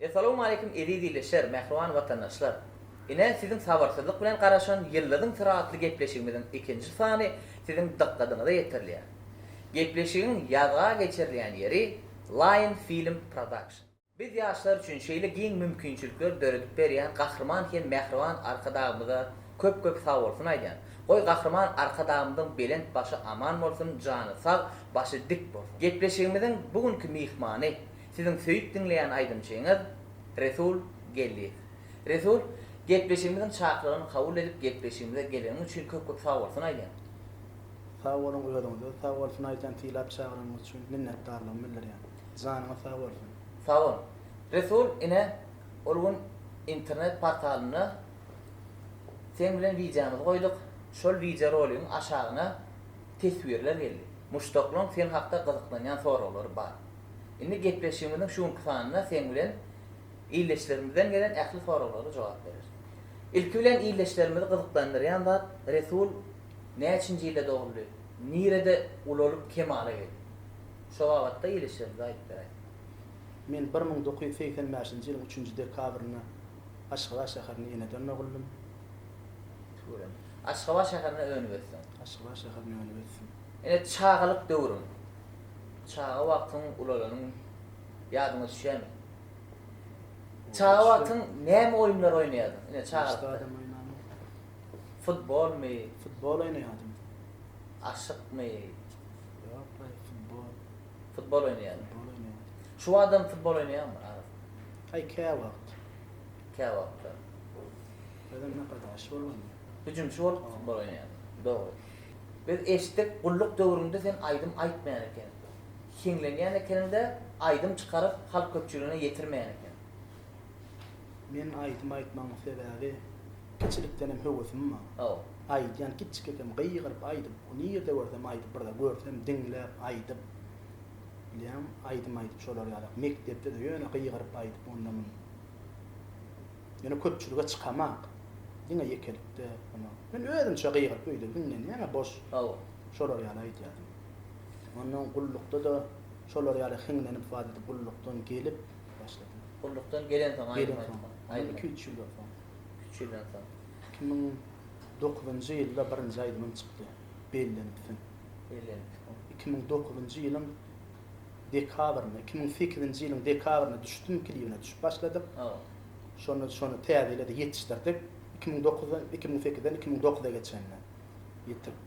Essalawmaleýkim eziz ildeşler, mähriban watandaşlar! Ine, siziň sabyrsyzlyk bilen garaşan Ýyldyzyň syry atly gepleşigimiziň ikinji sany siziň dykgadyňyza ýetirilýär. Gepleşigiň ýazga geçirilýän ýeri Lion Film Production. Biz ýaşlar üçin şeýle giň mümkinçilikleri döredip berýän Gahryman hem mähriban Arkadagymyza köp-köp sagbolsun aýdýan. Goý Gahryman Arkadagymyzyň belent başy aman bolsun, jany sag, başy dik bolsun. Gepleşigimiziň bu günki myhmany, siziň söýüp diňleýän aýdymçyňyz Resul Geldiýew. Resul, gepleşigimiziň çakylygyny kabul edip gepleşigimize geleniň üçin köp-köp sagbolsun aýdýan. Sag boluň özüňize sagbolsun aýdýan sylap çagyranyňyz üçin minnetdarlygymy bildirýän. Janyňyz sag bolsun. Sag bol. Resul ine ol gün internet portalynda seň bilen wideomyzy goýduk. Şol wideoroligiň aşagyna teswirler geldi. Muşdaklaň sen hakda gyzyklanýan soraglary bar. Indi gepleşigimiziň şu günki sanynda seň bilen ildeşlerimizden gelen ähli soraglara jogap bereris. Ilki bilen ildeşlerimizi gyzyklandyrýan zat Resul näçinji ýylda doguldy? Nirede ulalyp kemala geldi? Şo babatda ildeşlerimize aýdyp beräý. Men 1985-nji ýylyň üçünji dekabrynda Aşgabat şäherinde eneden doguldym. Tüweleme. Aşgabat şäherinde önüp ösdüň. Aşgabat şäherinde önüp ösdüm. Ine çagalyk döwrüň, çaga wagtyň ulalanyň ýadyňa düşýärmi? Çaga wagtyň näme oýunlar oýnaýardyň? Ine çagalykda. Hiç zadam oýnamok. Futbolmy? Futbol oýnaýardym. Aşykmy? Ýok, aý, futbol. Futbol oýnaýardyň. Futbol oýnaýardym. Şu wagtam futbol oýnaýaňmy arasynda? Aý, käwagt. Käwagtlar. Özem napadaşy bolanda. Hüjümçi bolup futbol oýnaýardyň. Dogry. Biz eşitdik, gulluk döwrüňde sen aýdym aýtmaýan ekeniň. Hiňlenýän ekeniň-de, aýdym çykaryp halk köpçüligine ýetirmeýän ekeniň. Men aýdym aýtmagyň sebäbi kiçilikdenem höwesim bar. Hawa. Aýdýan kiçjik ekem gygyryp aýdyp, nirde görsem aýdyp, bir zat görsem diňläp aýdyp. Bilýäňmi, aýdym aýdyp şolar ýalak. Mekdepde-de ýöne gygyryp aýdyp onda-munda. Ýöne köpçülige çykamak. Diňe ýekelikde ony. Men özümçe gygyryp öýde diňlenýän-ä boş. Hawa. Şolar ýaly aýdýardym. Ondan gullukda-da şolar ýaly hiňlenip zat edip gullukdan gelip başladym. Gullukdan gelensoň aýdym aýtmaga. Gelensoň. Iki-üç ýyldan soň. Iki-üç ýyldan soň. 2009-njy ýylda birinji aýdymym çykdy. Bellenipsiň. Bellenipsiň. 2009-njy ýylyň dekabrynda, 2008-nji ýylyň dekabrynda düşdüm, klibine düşüp başladyk. Hawa. Şonda şony täze ýyla-da ýetişdirdik. 2009-dan, 2008-den 2009-a geçende ýetirip,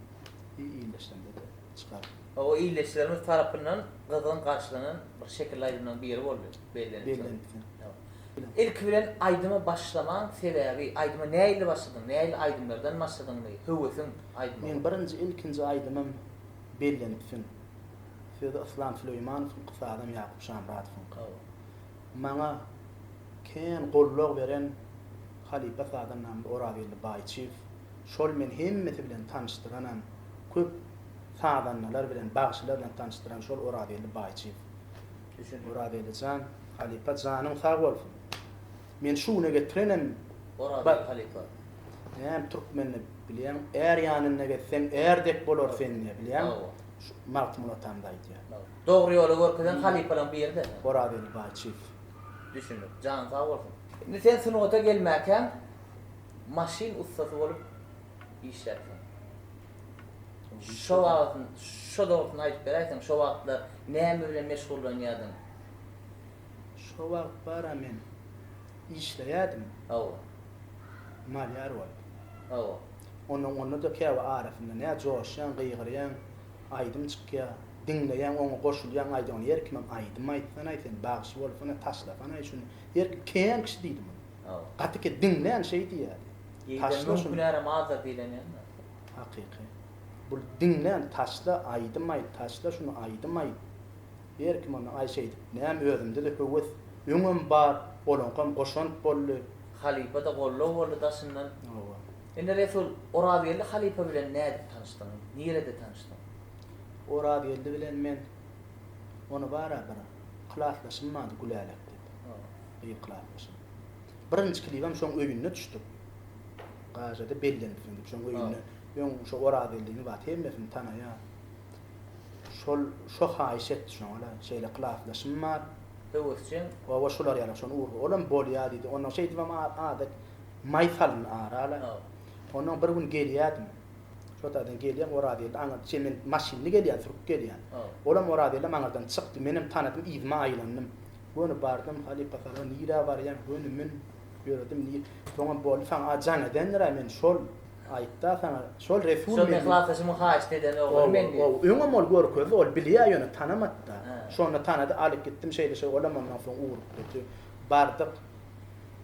ildeşlerimize-de çykaryp. Hawa, ildeşlerimiz tarapyndan gyzgyn garşylanan bir şekilli aýdymlaryň biri boldy, Bellenipsiň. Bellenipsiň. Hawa. Ilki bilen aýdyma başlamaň sebäbi, aýdyma nähili başladyň, nähili aýdymlardan başladyňmy, höwesiň aýdyma Meň bolan? birinji, ilkinji aýdymym Bellenipsiň. Sözi Yslam Süleýmanowyňky, sazam Ýakup Şamyradowyňky. Hawa. Maňa kän gollag beren halypa sazandamyz Orazgeldi Baýçyýew. Şol meni hemmesi bilen tanyşdyranam, köp sazandalar bilen, bagşylar bilen tanyşdyran şol Orazgeldi Baýçyýew. Düşündim. Orazgeldi jan, halypa janyň sag bolsun. Meni şu güne getirenem Orazgeldi halypa. Näme türkmende bilýäň, är ýanynda gezseň, är dek bolar sen diýýär, bilýäňmi? Hawa. Şu Magtymguly atamyz aýdýar. Dogry ýoly görkezen halypalaryň biri-de. Orazgeldi Baýçyýew. Düşündik. Janyň sag bolsun. Indi sen sungata gelmäkäň maşyn ussasy bolup işläpsiň. Şo wagtyn, şo dogrusyny aýdyp beräýseň, şo wagtlar näme bilen meşgullanýardyň? Şo wagt bar-a men işleýärdim. Hawa. Malýar bolup. Hawa. Onnoň onda-da käbir arasynda nä joşýaň, gygyrýaň, aýdym çykýar. Diňleýäň, oňa goşulýaň, aýdýaň, her kimem aýdym aýtsanaý sen, bagşy bolsana, taşlasanaý şuny. Her kim, kän kişi diýdi muny. Hawa. Gaty ke diňlän şeý diýýärdi. Ýigide Taşla müň şuny. hünärem azdyr diýlen ýaly. Hakyky. Bul diňlän, taşla, aýdym aýt, taşla şuny, aýdym aýt. Her kim onda aý şeýdip, näme özümde-de höwes öňem bar, olaňkam goşant boldy. Halypa-da goldaw boldy daşyndan. Hawa. Indi Resul, Orazgeldi halypa bilen nädip tanyşdyň? Nirede tanyşdyň? Orazgeldi bilen men ony bar-a bir klasdaşym bardy Gülälek diýip. Gyz klasdaşym. Birinji klibem şoň öýünde düşdük. Gažada bellenipsiň diýip şoň öýünde. Öň şo Orazgeldini bar hemmesini tanaýar. Şol şo haýyş etdi şoňa-la. Şeýle klasdaşym bar. Höwesjeň. Hawa şular ýaly şony urgy. Olam bolýa diýdi. Ondan şeýdibem adat maý salyndy ara-la. Ondan bir gün gelýädim. Şo taýdan gelýän Orazgeldi aňyrdan şey men maşynly gelýän sürüp gelýän. Olam Orazgeldem aňyrdan çykdy. Menem tanadym yzyma aýlandym. Göni bardym halypa salam nirä barýaň göni mün ýöredim nir soňam boldy saňa jaň edendir-ä men şol aýtda saňa şol Resul Şol men klasdaşymyň haýyşt eden ogly men diýip. Hawa öňem ol görkezdi ol bilýä ýöne tanamadda. Şonda tanady alyp gitdim şeýle şeýle olam ondan soň ugrukdy. Bardyk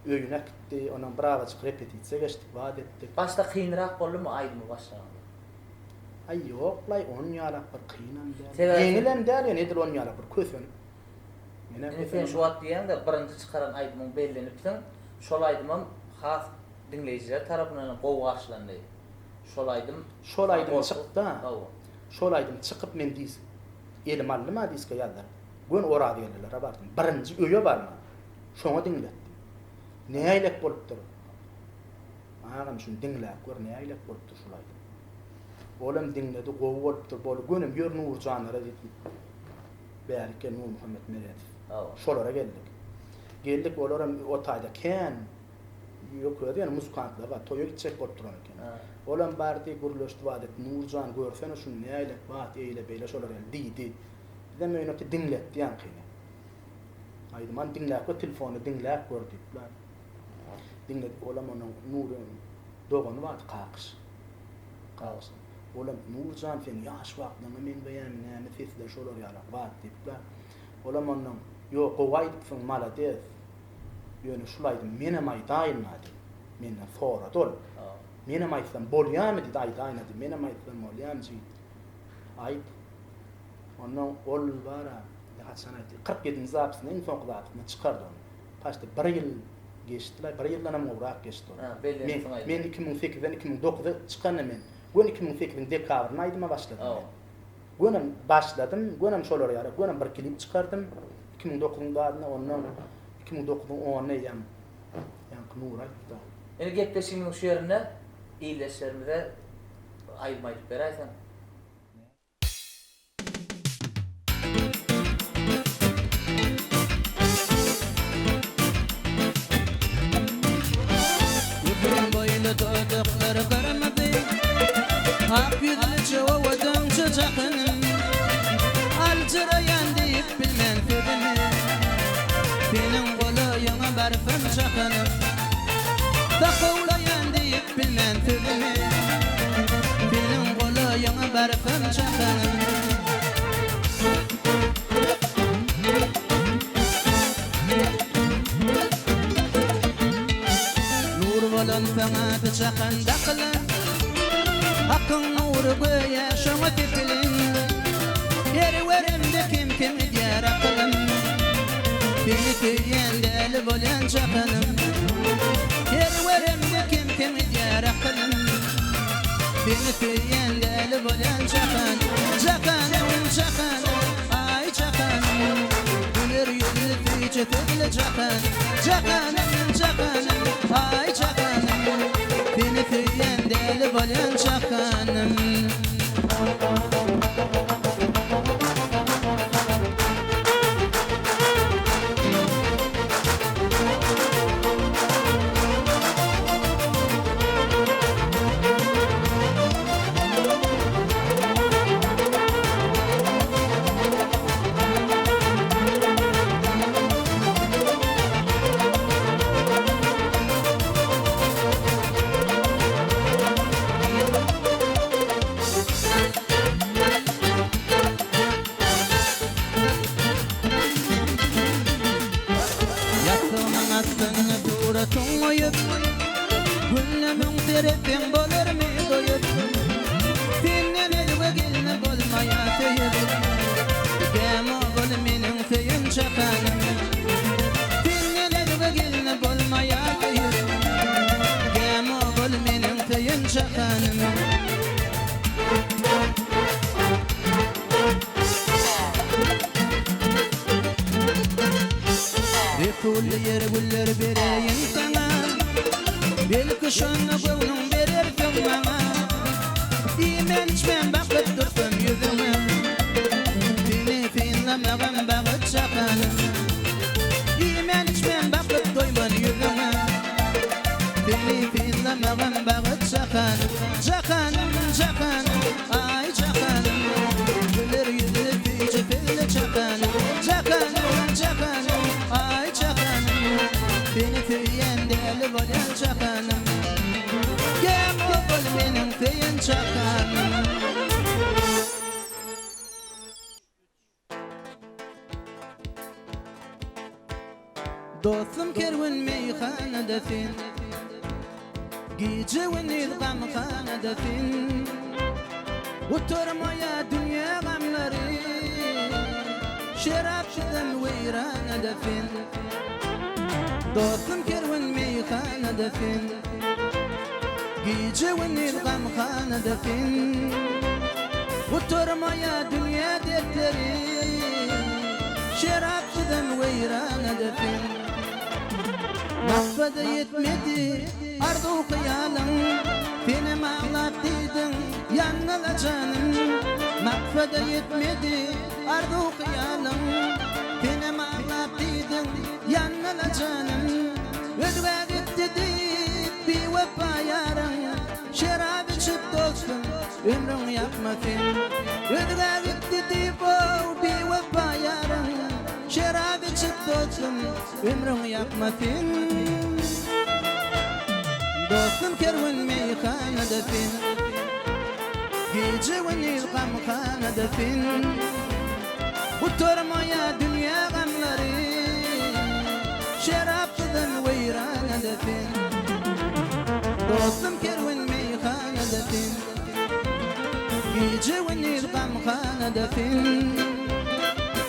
öýüne äkitdi ondan birazajyk repetisiýa geçdik zat etdik. Başda kynrak boldumy aýdymy başlanyňda? Aý ýoklaý on ýalak bir kynam däl. Ýeňilem däl ýöne edil on ýalak bir kösenip. Indi sen şu wagt diýýäň-de birinji çykaran aýdymyň bellenipsiň, şol aýdymam has diňleýjiler tarapyndan hem gowy garşylandy. Şol aýdym Şol aýdym çykda, şol aýdym çykyp men disk elime aldym-a diske ýazdyryp. Göni Orazgeldilere bardym. Birinji öýe barman, şoňa diňletdim. Nägilek bolupdyr? Agam şuny diňläp gör, nägilek bolupdyr şul aýdym. Olam diňledi, gowy bolupdyr, boldy. Gönem ýör Nurjanlara diýip. Bärik gel Nurmuhammet Meredow. Şolara geldik. Geldik olaram o taýda kän ýok özi ýöne muzykantlar bar toýa gitjek bolup duran eken. Olam bardy gürleşdi bar diýdi Nurjan görsene şuny näýlek bat eýle beýle şolar ýaly diýdi. Bizem öýüne ki diňletdi ýaňkyny. Aýdymany diňläp gör telefonda diňläp gör diýipler. Diňledik olam onuň Nuryň dogany bardy Kakyş. Kakyş. Olam, Nurjan, sen ýaş wagtlaryňa meňzeýämi näme sesler şolar ýalak zat diýipler. Olam ondan, Ýok, gowy aýdypsyň, malades. Ýöne şul aýdymy menem aýdaýyn-a diýip, menden sorady ol. Menem aýtsam bolýamy diýdi, aýdaýyn-a diýip, menem aýtsam bolýamy jigit? Aýt. Ondan ol bar-a, indi haçan aýtdy, 47-nji zapisinde, iň soňky zapisinde çykardy ony. Paçti bir ýyl geçdi-laý, bir ýyldanam gowrak geçdi ol. Men, men 2008-den 2009-a çykanda men, göni 2008-iň dekabrynda aýdyma başladym men. Gönem başladym, gönem şolar ýaly, gönem bir klip çykardym. 2009-yň zadynda, ondan 2009-yň onunda eýýäm ýaňky Nury aýtdy. Indi gepleşigimiziň şu ýerinde ildeşlerimize aýdym aýdyp beräýseň. Uzyn boýly dodaklary gyrmyzy, Ak ýüzlüje owadanja jakynym. Aljyraýan diýip bilmen sözümi, Seniň golaýyňa barsam çakynym. Sakawlaýan diýip bilmen sözümi, Seniň golaýyňa barsam çakynym. Nur bolansoň ady çakan dakylan, Hakyň nury göýä şoňa sepilen. Her göremde kem-kem gidýär akylym, Seni söýýän däli bolýan çakanym. Her göremde kem-kem gidýär akylym, Seni söýýän däli bolýan çakan. Çakanym, çakanym, aý çakanym, Güler ýüzli süýji sözli çakan. Çakanym, çakanym, aý çakanym, Seni söýýän däli bolýan çakanym. Ýassygymyň astynda suratyň goýup, Günde müň seretseň bolarmy doýup? Senden özge gelne bolmaýar söýüp, Gämi ogul meniň söýen çakanym. Senden özge gelne bolmaýar söýüp, Gämi ogul meniň söýen çakanym. Resully ýer güller bereýin saňa, Belki şonda göwnüň berersiň maňa. Iýmän içmän bakyp dursam ýüzüňe, Seni synlamagam bagyt çakanym. Çakanym, çakanym, çakanym, aý çakanym Güler ýüzli süýji sözli çakanym, çakanym, çakanym, aý çakanym Seni söýýän däli bolýan çakanym Gel bol meniň söýen çakanym. Dostum kerwen meýhanada sen Gije gündiz gamhanada sen Gutarmaýa dünýe gamlary Şerapsyzam weýranada sen Dostum kerwen meýhanada sen Gije gündiz gamhanada sen Gutarmaýa dünýe dertleri Şerapsyzam weýranada sen Maksada ýetmedi arzuw hyýalyň Senem aglap diýdiň ýangyla janym Maksada ýetmedi arzuw hyýalyň Senem aglap diýdiň ýangyla janym Özgä gitdi diýip biwepa ýaryň Şerap içip dostum ömrüň ýakma sen Özgä gitdi diýip-ow biwepa ýaryň Şerap içip dostum ömrüň ýakma sen Dostum kerwen meýhanada sen Gije-gündiz gamhanada sen Gutarmaýa dünýä gamlary Şerapsyzam weýranada sen Dostum kerwen meýhanada sen Gije-gündiz gamhanada sen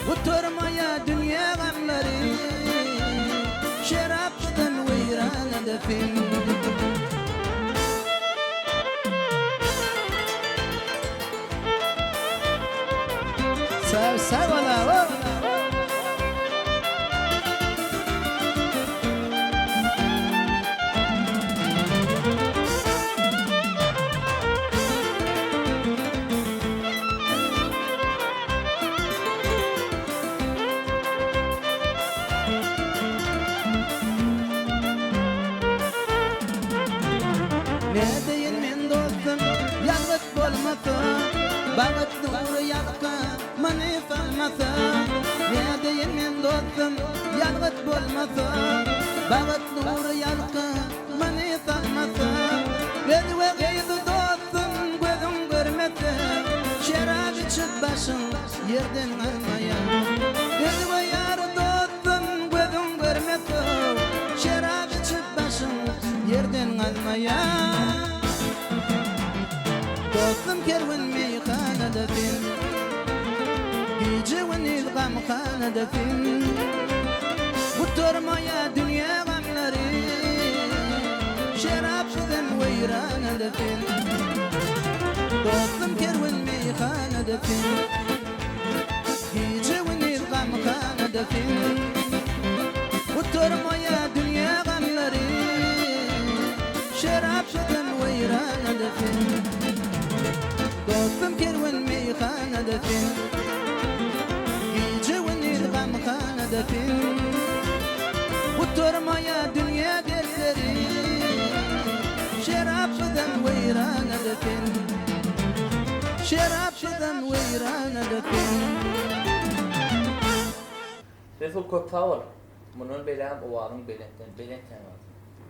Gutarmaýa dünýä gamlary Şerapsyzam weýranada sen. Sag sag bola. Nädeýin men dostum, ýalňyz bolmasa, Bagyt nury ýalka many salmasa. Nädeýin men dostum, ýalňyz bolmasa, Bagyt nury ýalka many salmasa. Özge gyzy dostum gözüň görmese, Şerap içip başyň ýerden galmaýar. Özge ýary dostum gözüň görmese, Şerap içip başyň ýerden galmaýar. Dostum kerwen meýhanada sen Gije-gündiz gamhanada sen Gutarmaýar dünýä gamlary Şerapsyzam weýranada sen Dostum kerwen meýhanada sen Gije-gündiz gamhanada sen Gutarmaýar dünýä gamlary Şerapsyzam weýranada sen Dostum kerwen meýhanada sen Gije-gündiz gamhanada sen Gutarmaýar dünýä dertleri Şerapsyzam weýranada sen Şerapsyzam weýranada sen. Resul köp sag bol. Mundan beýlägem owazyň belentden belent ýaňlansyn.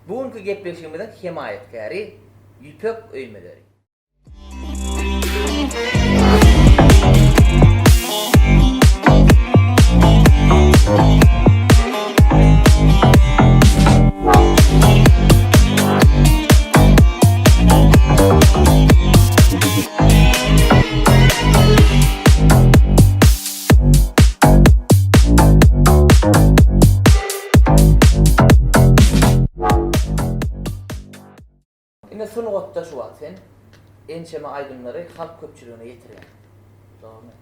Bu günki gepleşigimiziň hemaýatkäri Ýüpek öýmeleri. Ine sungatda şu wagt sen ençeme aýdymlary halk köpçüligine ýetirýäň. Dogrymy?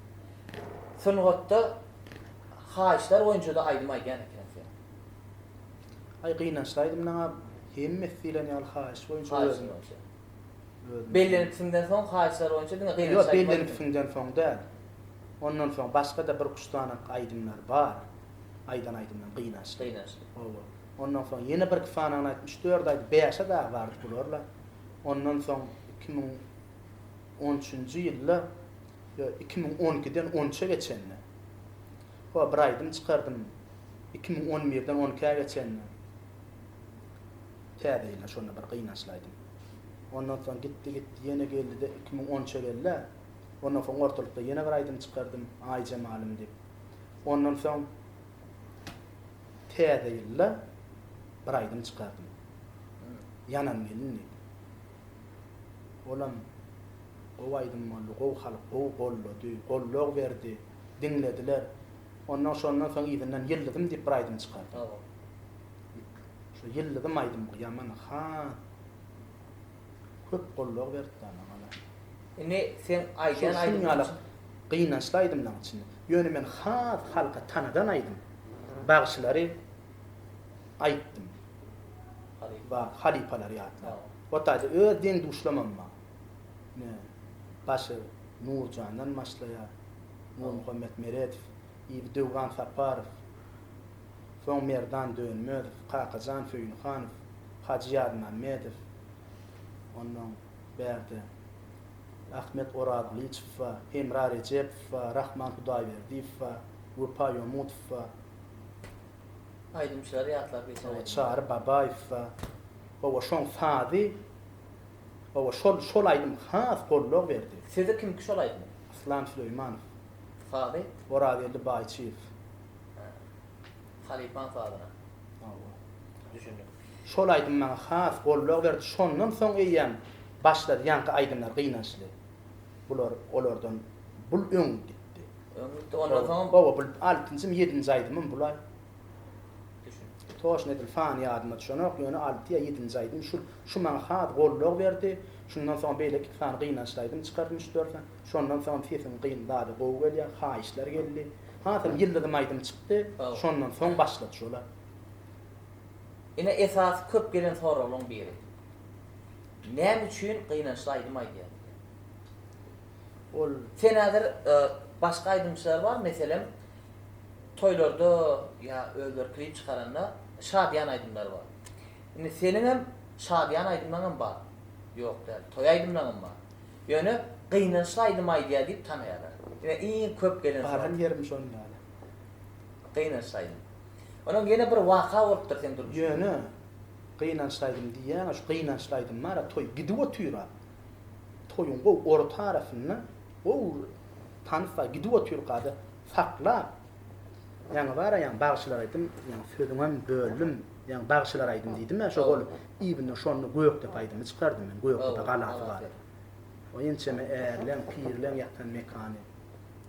Sungatda haýyşlar boýunça-da aýdym aýdýan ekeniň sen. Aý gynançly aýdymlaňa hemmesi diýlen ýaly haýyş boýunça Haýyş boýunça. Bellenipsiňden soň haýyşlar boýunça diňe gynançly Ýok, bellenipsiňden soň däl. Ondan soň başga-da bir kuşdanak aýdymlar bar. Aýdan aýdymlaň gynançly. Gynançly. Hawa. Ondan soň ýene birki sanyny aýtdym, üç-dört aýdym, bäşe dagy bardy bular-la. Ondan soň 2013-nji ýylda, ýok, 2012-den on üçe geçende, ho, bir aýdym çykardym. 2011-den on ikä geçende, Täze ýylda şonda bir gynançly aýdym. Ondan soň gitdi-gitdi, ýene geldi-de 2013-e geldi. Ondan soň ortalykda ýene bir aýdym çykardym, Aýjemalym diýip. Ondan soň Täze ýylda bir aýdym çykardym. Ýanan gelin diýip. Olam gowy aýdym boldy, gowy halk gowy gollady, gollag berdi, diňlediler. Ondan şondan soň yzyndan Ýyldyzym diýip bir aýdym çykardym. Şu Ýyldyzym aýdym ýaman has köp gollag berdi maňa. Indi seň aýdýan aýdymlaryň gynançly aýdymlaryň içinde. Ýöne men has halka tanadan aýdym, bagşylary aýtdym. Ba, halypalary ýatlap. O taýda öz deň-duşlamam bar. Ine, başy Nurjandan başlaýar. Nurmuhammet Meredow, yzy Döwran Saparow, soň Merdan Dönmezow, Kakajan Söýünhanow, Hajy Ýazmämmedow, onnoň bärde Ahmet Orazgylyçow bar, Hemra Rejepow bar, Rahman Hudaýberdiýew bar, Wepa Ýomudow bar. Aýdymçylary ýatlap geçen aýdym. Çary Babaýew bar. Hawa, şoň sazy, hawa, şol, şol aýdym has gollag berdi. Sözi kimki şol aýdymyň? Yslam Süleýmanow. Sazy? Orazgeldi Baýçyýew. Halypaň sazyna. Hawa. Düşündim. Şol aýdym maňa has gollag berdi. Şondan soň eýýäm başlady ýaňky aýdymlar gynançly. Bular olardan bul öň gitdi. Öň gitdi. Ondan soňam. Hawa bul altynjymy ýedinji aýdymym bulaý. Düşündim. Toşny edil sany ýadyma düşenok, ýöne alty ýa ýedinji aýdym şul. Şu maňa has gollag berdi. Şundan soň beýleki iki sany gynançly aýdym çykardym üç-dört sany. Şondan soňam sesiň gyn zady gowy gelýär, haýyşlar geldi. Hasam Ýyldyzym aýdym çykdy. Şondan soň başlady şolar. Ine esasy köp gelen soraglaryň biri. Näme üçin gynançly aýdym aýdýar diýýär. Ol. Sen häzir başga aýdymçylar bar meselem toýlarda ýa özleri klip çykaranda şadyýan aýdymlary bar. Indi seniňem şadyýan aýdymlaňam bar. Ýok däl. Toý aýdymlaňam bar. Ýöne gynançly aýdym aýdýar diýip tanaýarlar. Ine iň köp gelen sorag. Baran ýerim şonuň ýaly. Gynançly aýdym. Onuň ýene bir waka bolupdyr seň durmuşyňda. Ýöne gynançly aýdym diýýäňä şu gynançly aýdym bara toý gidip otyra. Toýuň gowy orta arasynda gowy tans bar gidip otyrkada saklap ýaňy bara ýaňy bagşylar aýdym ýaňy sözüňem böldüm ýaňy bagşylar aýdym diýdim-ä şo gol ibinde şonda Gökdepe aýdymy çykardym men Gökdepe galasy bar. O ençeme ärleň pirleň ýatan mekany.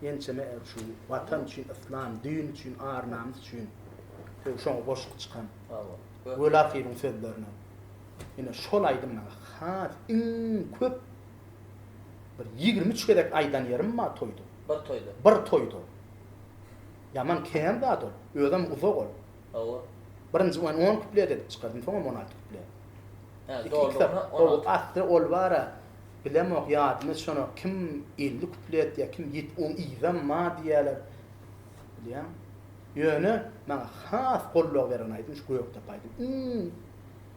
Ençeme är şu Watan üçin, yslam, din üçin, ar-namys üçin söz şoňa goşgy çykan. Weli Akybyň sözlerine. Ine şol aýdym maňa has iň köp bir 23 gezek aýdan ýerim bar toýda. Bir toýda. Bir toýda. Ýaman kän zat ol. Özem uzak ol. Hawa. Birinji men 10 kuplet edip çykardym, soňam 16 kuplet. Hä, dolulygyna 16. Asly ol bar-a. Bilemok ýadyma düşenok kim 50 kuplet ýa kim ýet oň yzam bar diýýäler bilýäň ýöne maňa has gollag beren aýdym şu Gökdepe aýdym iň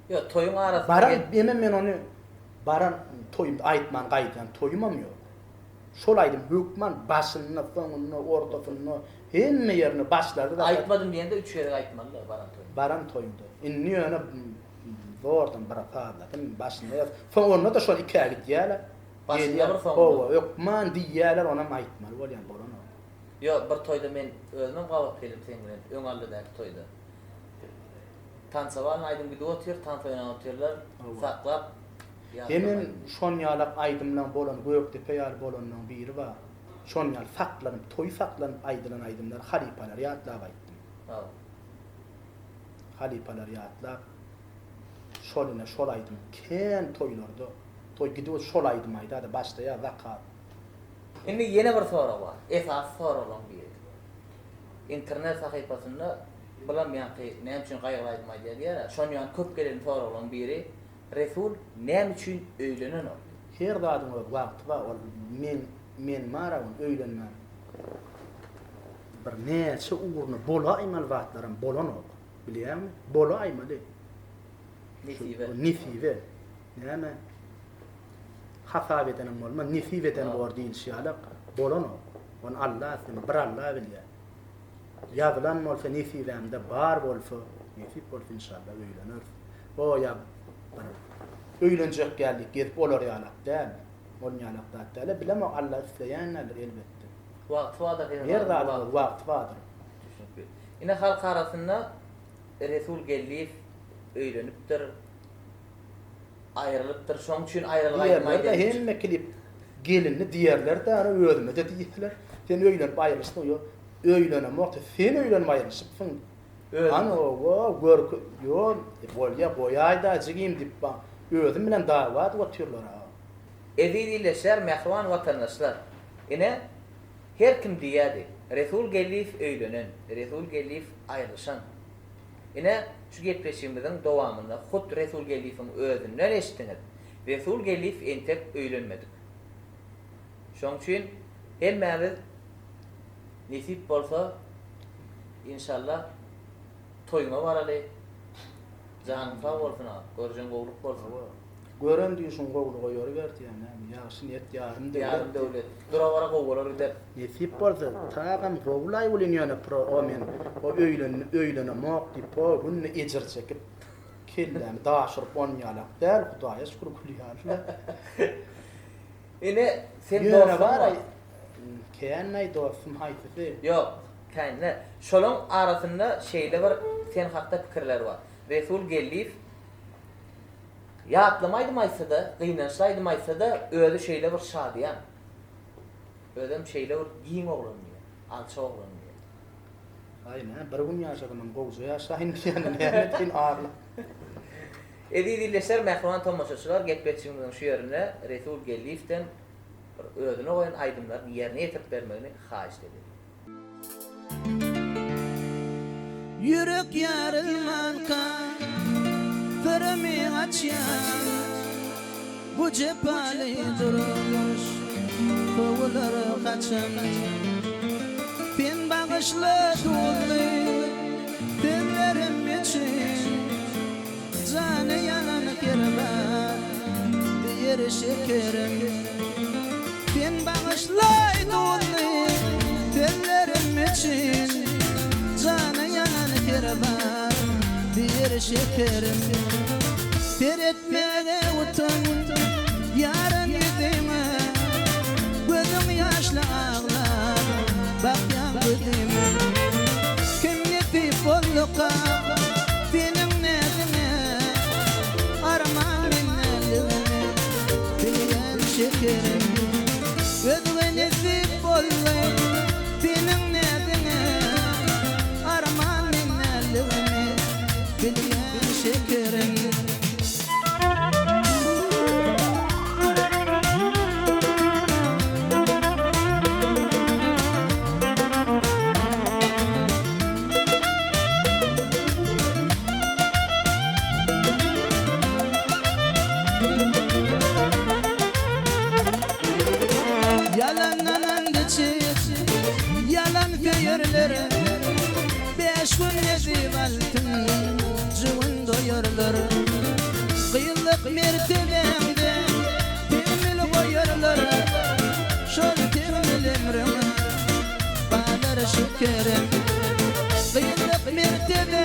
Ýok toýuň arasynda baran hemem men ony baran toýumda aýtman gaýdýan toýumam ýok şol aýdym hökman başynda soňunda ortasynda hemme ýerinde başlarda da Aýtmadym diýende üç gezek aýtmaly baran toýunda. Baran toýunda indi ýöne Zordan bir sazladym, başynda ýaz. Soň onda-da şol ikä gidýärler. Başynda bir soňunda. Hawa, hökman diýýärler, onam aýtmaly bolýan, bolanok. Ýok, bir toýda men özümem gabat geldim seň bilen, Öňallydaky toýda. Tansa barny aýdym gidip otyr, tans oýnap otyrlar, saklap ýazdylar. Hemem şon ýalak aýdymlaň bolan Gökdepe ýaly bolanynyň biri bar. Şon ýaly saklanyp, toýy saklanyp aýdylan aýdymlary halypalary ýatlap aýtdym. Hawa. Halypalary ýatlap şol ine şol aýdym kän toýlarda toý gidip şol aýdym aýdada başlaýar zakaz. Indi ýene bir sorag bar. Esasy soraglaryň biri. Internet sahypasynda bulam ýaňky näme üçin gaýgyly aýdym aýdýar diýýär-ä. Şon ýaly köp gelen soraglaryň biri Resul näme üçin öýlenenok? Her zadyň öz wagty bar ol men men bar-a ol öýlenmän. Bir näçe ugruna bolaýmaly zatlaram bolanok. Bilýäňmi? Bolaýmaly. Nesibe. Nesibe. Näme? Hasap edeniň bolmaz, nesip eden bor diýlişi ýaly bolanok. Ony Alla islemez, bir Alla bilýär. Ýazylan bolsa nesibämde bar bolsa, nesip bolsa inşallah öýleneris. O ýa bir öýlenjek ýaly diýip gezip olar ýalak däl. Ol ýalak zat däl. Bilemok Alla isleýän däldir elbetde. Wagty bardyr her zadyň. Her zadyň wagty bardyr. Düşnükli. Ine halk arasynda Resul Geldiýew öýlenipdir. Aýrylypdyr. Şoň üçin aýralyk aýdym Diýerler-de hemme klip gelinli diýerler-de ana özüme-de diýseler. Sen öýlenip aýrylyşdyň ýok. Öýlenemok sen öýlenip aýrylyşypsyň. Hany owo görk ýok bolýa goýaýda jigim diýip ba özüm bilen dawa edip otyrlar a. Eziz ildeşler, mähriban watandaşlar! Ine, her kim diýýärdi, Resul Geldiýew öýlenen, Resul Geldiýew aýrylyşan. Ine, şu gepleşigimiziň dowamynda hut Resul Geldiýewiň özünden eşitdiňiz. Resul Geldiýew entek öýlenmedik. Şoň üçin hemmämiz nesip bolsa, inşallah toýuňa baraly. Janyň sag bolsun aga, görjen gowluk bolsun. Gören düýşüň gowluga ýoruber diýýän näme, ýagşy niýet ýarym döwlet. Ýarym döwlet. Dura-bara gowy bolar gider. Nesip bolsa, tagam gowulaý welin ýöne pro o men o öýlen öýlenemok diýip o günde ejir çekip kellämi daş urup onýalak däl hudaýa şükür gülýärler. Ine sen dostum bar. Känäý dostum haýsysy? Ýok, kände. Şolaň arasynda şeýle bir sen hakda pikirler bar. Resul Geldiýew Ýatlama aýdym aýtsa-da, gynançly aýdym aýtsa-da, özi şeýle bir şadyýan. Özem şeýle bir giň oglan diýýär. Alçak oglan diýýär. Aý nä, bir gün ýaşadym, indi gowja ýaşaýyn diýýän, näme etsin agla. Eziz ildeşler, mähriban tomaşaçylar, gepleşigimiziň şu ýerinde Resul Geldiýewden bir özüne goýan aýdymlaryny ýerine ýetirip bermegini haýyşt edelim. Ýürek ýarylmanka syrymy açýan Bu jepaly durmuş sowular haçan Sen bagyşla duzly sözlerim üçin Jany ýanan kerban diýer şekerim. Sen bagyşlaý duzly sözlerim üçin, Jany ýanan kerban diýer şekerim. Seretmäge utan ýaran ýüzüňe, Gözüň ýaşly aglap bakýaň gözüme. Kim nesip bolduka seniň näziňe, Arman mendenligini bilýän şekerim. Özge nesip boldy seniň näziňe, Arman mendenligini bilýän şekerim. Ýalandan and içip, ýalan söýerler, Bäş gün nesip altyn jüwün doýarlar. Gyzlyk mertebäňde tegmil goýarlar, Şol tegmil ömrüňe galar şekerem. Gyzlyk mertebäňde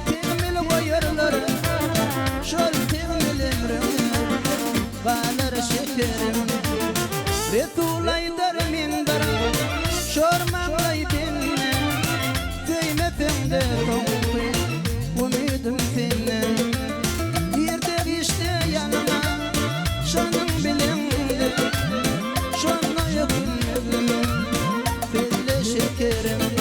tegmil goýarlar, Şol tegmil ömrüňe galar şekerim. Resul aýdar men bir şor maňlaý senden, Söýmeseň-de soňky umydym senden. Irde-giçde ýanyma şanyň bileňde, Şonda ökünmezdim sözle şekerim.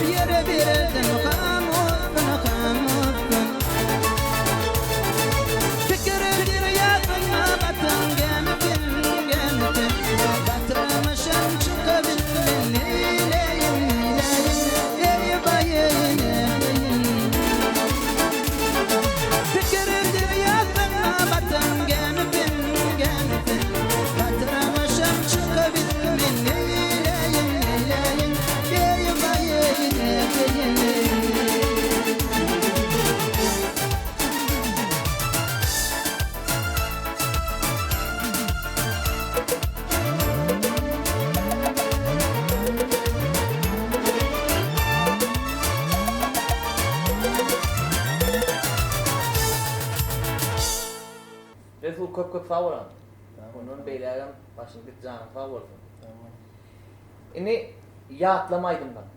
ýere berdim gam olsun, gam olsun. Pikir derýasynda batan gämisin, gämisin. Batyrmyşam çykabilmen neýläýin, neýläýin, eý baý-eý, neýläýin. Pikir derýasynda batan gämisin, gämisin. Batyrmyşam çykabilmen neýläýin, neýläýin, eý baý-eý, neýläýin. Resul köp köp sag bol Mundan beýlägem başyň dik janyň sag bolsun. Sag bol. Indi ýatlama aýdymdan.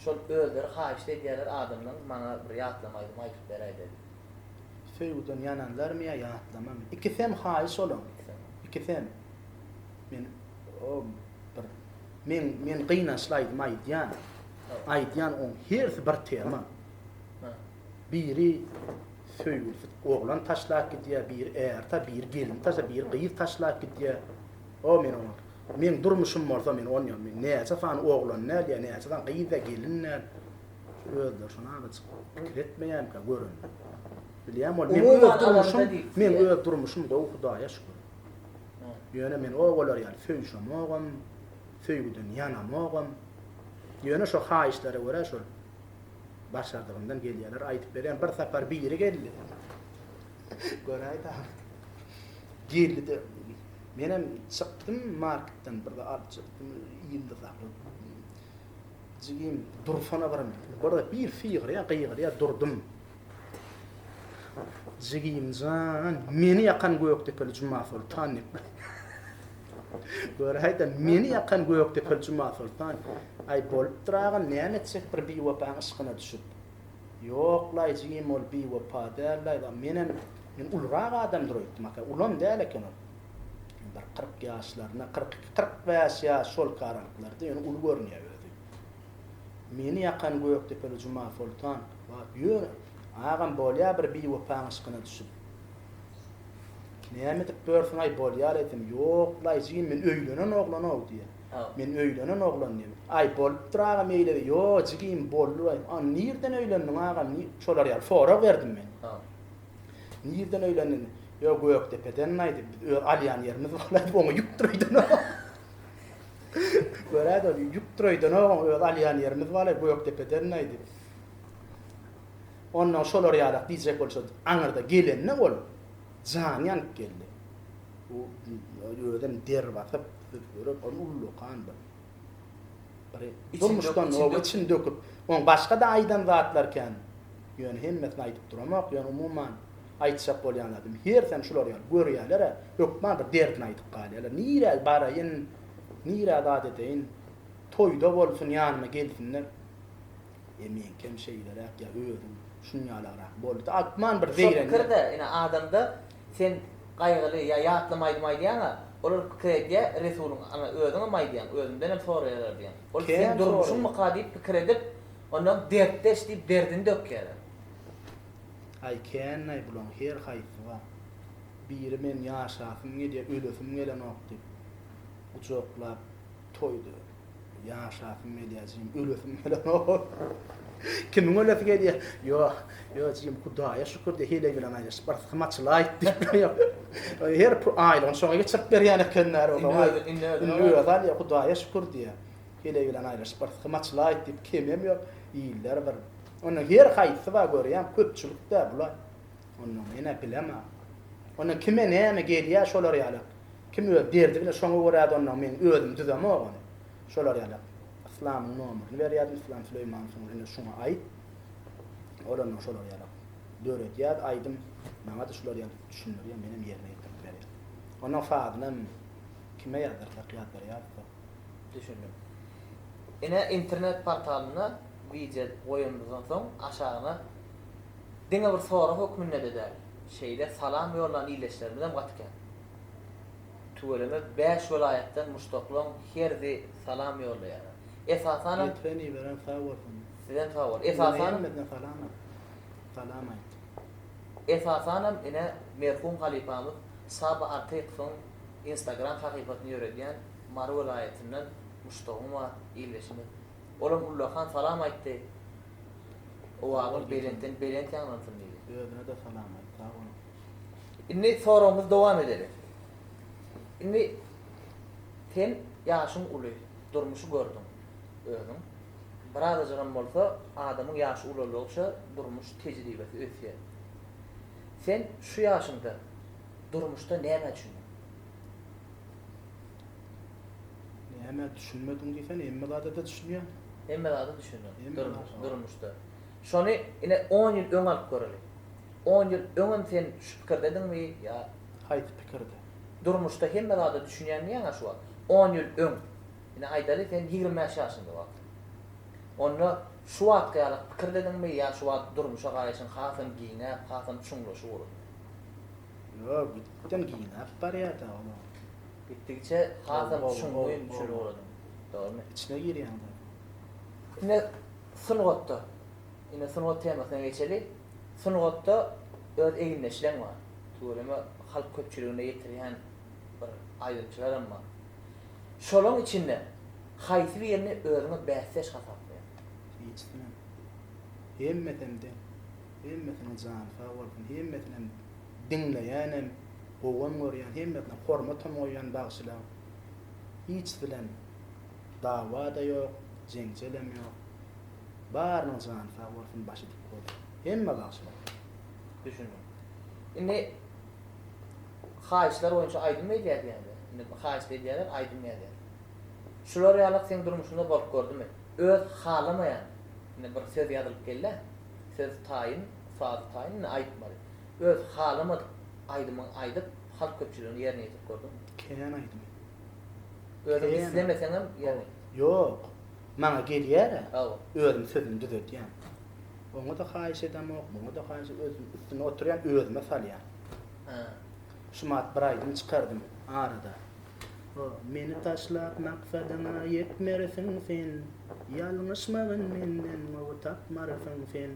Şol özleri haýyşt edýärler adamdan maňa bir ýatlama aýdym aýdyp beräýdä diýip. Söýgüden ýananlarmy ýa ýatlamamy? Ikisem haýyş olaň. Ikisem. Men o bir men men gynançly aýdym aýdýan. Aýdýan oň hersi bir tema. Biri söýgülisi oglan taşlap gidýär, biri är ta, biri gelin taşla, biri gyz taşlap gidýär. O men oňa meň durmuşym bolsa men onýa men näçe sany oglan däl ýa näçe sany gyz ýa gelin däl. Şu özleri şony azajyk pikir etmeýärmikä görende. Bilýän ol meň öz durmuşym, meň öz durmuşym gowy Hudaýa şükür. Ýöne men o bolar ýaly söýüşemogam, söýgüden ýanamogam. Ýöne şo haýyşlara görä şol başardygymdan gelýärler aýdyp berýän. Bir sapar biri geldi. Göräýdä. Geldi-de menem çykdym marketden bir zat alyp çykdym ýyldyzakly. Jigim dursana bir bir bir sygyrýa gygyrýa durdum. Jigimjan meni ýakan Gökdepeli Jumasoltan diýip. Göräýdä meni ýakan Gökdepeli Jumasoltan. Aý bolupdyr agam näme etjek bir biwepaň yşkyna düşüp. Ýoklaý jigim ol biwepa dällaý menem men ulurak adamdyr öýtdüm aka ulam däl eken ol. Bir 40 ýaşlaryna 42 45 ýaş şol aralyklarda ýöne uly görünýär özi. Meni ýakan Gökdepeli Jumasoltan wah ýöne agam bolýa bir biwepaň yşkyna düşüp. Näme edip börsüň aý bolýar eýsem ýoklaý jigim men öýlenen oglanow diýýär. Men öýlenen oglan diýýär. Aý bolupdyr agam eýle ýo jigim boldy aý a nirden öýlendiň agam şolar ýaly sorag berdim men. Nirden öýlendiň? Ýo Gökdepeden aýdy biz öz alýan ýerimiz bar aýdyp oňa ýükdür öýdenok. Göräýdi ol ýükdür öýdenok oň öz alýan ýerimiz bar Gökdepeden aýdy. Ondan şolar ýalak diýjek bolsa aňyrda gelende ol jany ýanyp geldi. Bu özem der basyp, görüp ol ullakan bir bir durmuşdan o içini döküp, oň başga-da aýdan zatlar kän. Ýöne hemmesini aýdyp duramok, ýöne umuman aýtjak bolýan zadym hersem şular ýaly görýäler-ä, hökman bir derdini aýdyp galýarlar. Nirä baraýyn, nirä zat edeýin, toýda bolsun ýanyma gelsinler. E meňkem şeýleräk ýa özüň şunýalagrak boldy. Atman bir zeýrenýär. Şo pikir-de, ine adamda sen gaýgyly ýa ýatlama aýdym aýdýaň-a, olar pikir edýär, Resulyň, ana özüňem aýdýaň, özümdenem soraýarlar diýýäň. Ol seň durmuşyňmyka diýip pikir edip, ondan dertdeş diýip derdini dökýärler. Aý kän-aý bulaň her haýsy bar. Biri men ýaşasym gelýär, ölesim gelenok diýip gujaklap toýda. Ýaşasym gelýär jigim, ölesim gelenok. Kimiň ölesi gelýär? Ýok, ýok jigim, Hudaýa şükür diýip, heleý bilen aýrylyşyp, bir sym açylaýyp diýip. Her aýlygyny şoňa geçirip berýän ekenler. Indi özi, indi özi alýar, Hudaýa şükür diýýär. Heleý bilen aýrylyşyp, bir sym açylaýyp diýip, kemem ýok. Iller bir. Onda her haýsy bar görýän, köpçülik-dä bular. Onda men-ä bilemok. Onda kime näme gelýär şolar ýaly. Kim öz derdi bilen şoňa görä-de onda men özüm düzemok ony. Şolar ýaly Yslamyň nomerini berýärdim, Yslam Süleýmanowyň ine şuňa aýt. Ol onda şolar ýaly döredýär aýdym. Maňa-da şular ýaly düşündirýär, menem ýerine ýetirip berýän. Onuň sazynam kime ýazdyrsak ýazdyrýarys-da. Düşündim. Ine internet portalynda wideo goýanymyzdan soň aşagyna diňe bir sorag hökmünde-de däl, şeýle salam ýollan ildeşlerimizem gaty kän. Tüweleme bäş welaýatdan muşdaklaň herzi salam ýollaýarlar. Esasanam. Getiren iberen sag bolsun. Sizem sag bol. Esasanam. Hemmesine salam aýt. Salam aýt. Esasanam ine merhum halypamyz Saba Artykowyň Instagram sahypasyny ýöredýän Mary welaýatyndan muşdagyň bar, ildeşimiz. Olam ullakan salam aýtdy. Owazyň belentden belent ýaňlansyn diýdi. Özüne-de salam aýt, sag boluň. Indi soragymyzy dowam edeli. Indi sen ýaşyň uly, durmuşy gördüň özüň. Birazajygam bolsa adamyň ýaşy ulalygyça durmuş tejribesi ösýär. Sen şu ýaşyňda durmuşda nämä düşündiň? Nämä düşünmediň diýsene, hemme zada-da düşünýän. Hemme zada düşündiň durmuşda. Şony ine on ýyl öň alyp göreli. On ýyl öňem sen şu pikirdediňmi ýa? Haýsy pikirde? Durmuşda hemme zada düşünýän diýýäň-ä şu wagt. On ýyl öň, ine aýdaly sen 25 ýaşyňda wagtyň. Onda şu wagtky ýaly pikirdediňmi ýa şu wagt durmuşa garaýşyň hasam giňäp, hasam çuňlaşyp ugrady? Ýok, gitden giňäp barýar-da ol. Gitdigiçe hasam çuňňur düşünip ugradyň. Dogrumy? Içine girýäň-dä. Ine sungatda, ine sungat temasyna geçeli. Sungatda öz egindeşleň bar. Tüweleme halk köpçüligine ýetirýän bir aýdymçylaram bar. Şolaň içinde haýsy birini özüňe bäsdeş hasaplaýaň? Hiçisinem. Hemmesem deň. Hemmesiniň jany sag bolsun. Hemmesinem diňleýänem, gowam görýän, hemmesine hormatam goýýan bagşylaň. Hiçisi bilen dawa-da ýok, jeňjelem ýok. Barynyň jany sag bolsun, başy dik bolsun. Hemme bagşylar. Düşündim. Indi haýyşlar boýunça aýdym edýär diýende, indi haýyşt edýärler, aýdym ýazýar. Şular ýalak seň durmuşyňda bolup gördümi? Öz halamaýan, indi bir söz ýazylyp geldi, söz taýyn, sazy taýyn, indi aýtmaly. Öz halamadyk aýdymyňy aýdyp, halk köpçüligine ýerine ýetirip gördüňmi? Kän aýdym. Özüň islemeseňem ýerine ýetir. Ýok. Maňa gelýär-ä. Özüm sözüni düzedýän. Oňa-da haýyş edemok, muňa-da haýyş özüm üstünde oturýan, özüme salýan. Şumat bir aýdym çykardym arada. Meni taşlap maksadyňa ýetmersiň sen, Ýalňyşmagyn menden gowy tapmarsyň sen.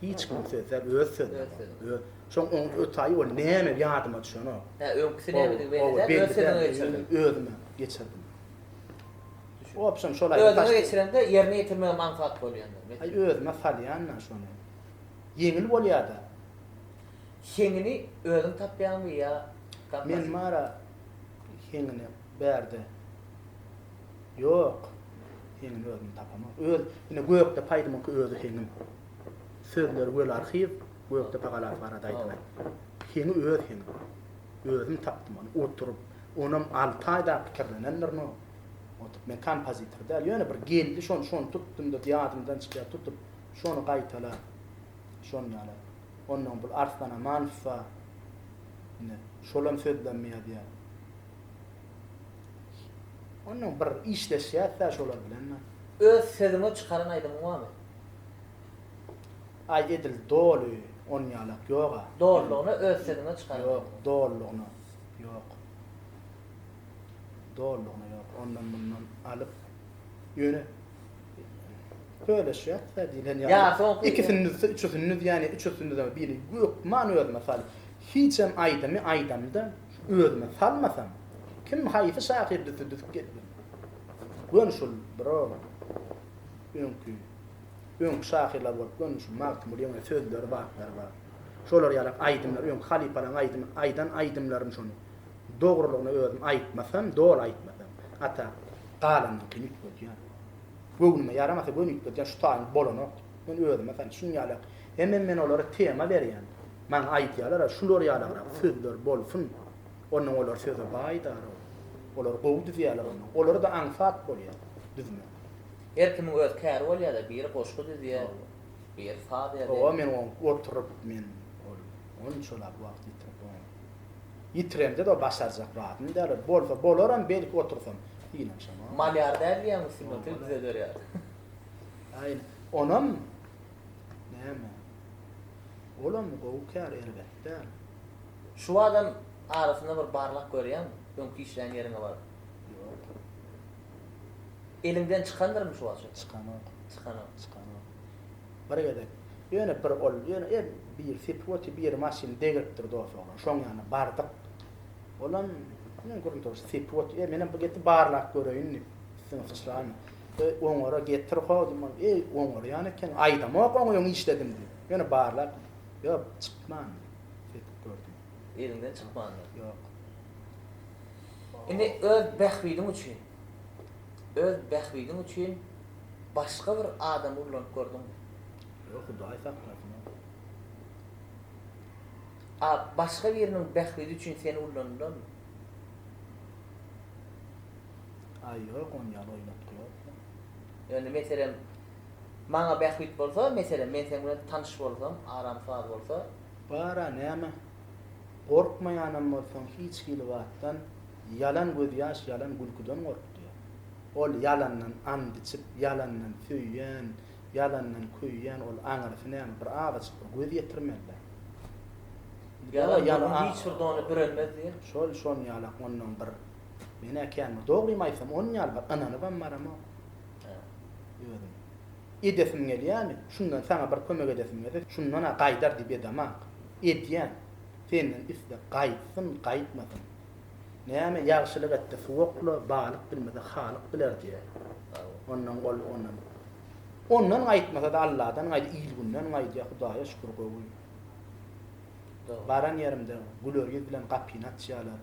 Hiç kimiň sözi däl, öz sözüm. Öz sözüň. Öz. Şoň oň ötaýy ol näme ýadyma düşenok. Hä, öňküsi nämedigi belli däl, öz sözüňe geçirdiň. Özüme geçirdim. Opşam şol aýdym. Özüňe geçireňde ýerine ýetirmegem aňsat bolýandyr. Aý özüme salýan-da şony. Ýeňil bolýa-da. Heňini özüň tapýaňmy ýa Men mara heňini bärde ýok. Heňini özüm tapamok. Öz ine Gökdepe aýdymyňky özi heňim. Sözleri Weli Arhyýew, Gökdepe galasy barada aýdylan. Heňi öz heňim. Özüm tapdym ony oturyp. Onam alty aý dagy pikirlenendirin o. Oturyp men kompozitor däl, ýöne bir geldi şony şony tutdum-da ýadymdan çykýar tutup şony gaýtalap şony ýaly. Onnoň bul Arslan Amanow bar. Ine şolam sözlemmi ýazýar. Onnoň bir işleşýäs-dä şolar bilen-de. Öz sözüňe çykaran aýdymyň barmy? Aý edil doly onýalak ýog-a. Dolulygyna öz sözüňe çykaran Ýok, dolulygyna ýok. Dolulygyna ýok. Ondan mundan alyp ýöne Söhleşýäs-dä diýlen ýaly. Ýa soňky Ikisini düzse, üçüsini düzýän, üçüsini düzemok, biri hökman özüme sal. Hiçem aýdymy aýdamda özüme salmasam, kim haýsy şahyr düzse düzüp gelip Göni şul bro öňki öňki şahyrlar bolup göni şu Magtymguly ýöne sözleri zatlary bar. Şolar ýalak aýdymlar öňki halypalaryň aýdym aýdan aýdymlaryny şony dogrulygyna özüm aýtmasam doly aýtmasam ata galanyňkyny üýtgedýän. Göwnüme ýaramasa göni üýtgedýän şu taýyň bolanok diýip. Men özüme salýan şuny ýalak. Hemem men olara tema berýän. Maňa aýdýalar-a şular ýalagrak sözler bolsun. Onnoň olar söze baý dara. Olar gowy düzýärler onnoň. Olara-da aňsat bolýar düzmek. Her kimiň öz käri bolýar-da, biri goşgy düzýär, biri saz ýazýar. Hawa men oň oturyp men ol onçalap wagt ýitirip oň ýitiremde-de başarjak zadym däl ol. Bolsa bolaram belki otursam synanyşamok. Malýar däl diýýäň üstünde oturyp düzeder ýaly. Aý onam näme olam gowy kär erbet däl. Şu adam arasynda bir barlap görýäňmi? Öňki işlän ýeriňe baryp. Ýok. Eliňden çykandyrmy şu wagt şo? Çykanok. Çykanok. Çykanok. Bir gezek. Ýöne bir ol, ýöne e, biri sepip otyr, biri maşyny degiripdir dos oglan. Şoň ýanyna bardyk. Olam men gürrüň dogrusu sepip otyr. E, menem bu getir barlap göreýin diýip, üstüne syçraýyn. E, oňara getir ho diýip, ol, eý, oňarýan eken. Aýdamok oňa öň işledim diýip. Ýöne barlap, ýok, çykmandy. Sepip gördüm. Eliňden çykmandyr. Ýok. Indi öz bähbidiň üçin, öz bähbidiň üçin başga bir adamy ullanyp gördüňmi? Ýok, Hudaý saklasyn. A başga biriniň bähbidi üçin seni ullanylanmy? Aý, ýok, on ýaly oýnatgy ýok. Ýöne meselem, maňa bähbit bolsa, meselem, men seň bilen tanyş bolsam, aram saz bolsa. Bar-a näme, gorkmaýanam bolsaň hiç hili zatdan, ýalan gözýaş, ýalan gülküden gork diýýär. Ol ýalandan and içip, ýalandan söýýän, ýalandan köýýän ol aňyrsy näme, bir azajyk bir göz ýetirmeli-dä. Ýalan gürrüň hiç bir dony bürenmez diýýär. Şol şon ýalak ondan bir men-ä kän bir dogrymy aýtsam on ýaly bir ynanybam baramok. Özüm. Edesim gelýärmi? Şundan saňa bir kömek edesim gelse, şundan-a gaýdar diýip edemak. Edýän. Senden isle gaýtsyn, gaýtmasyn. Näme, ýagşylyk etde suw okla, balyk bilmese Halyk biler diýýär. Ondan ol ondan. Ondan gaýtmasa-da Alladan gaýdy, il-günden gaýdýar, Hudaýa şükür gowy. Baran ýerimde güler ýüz bilen gapyny açýarlar.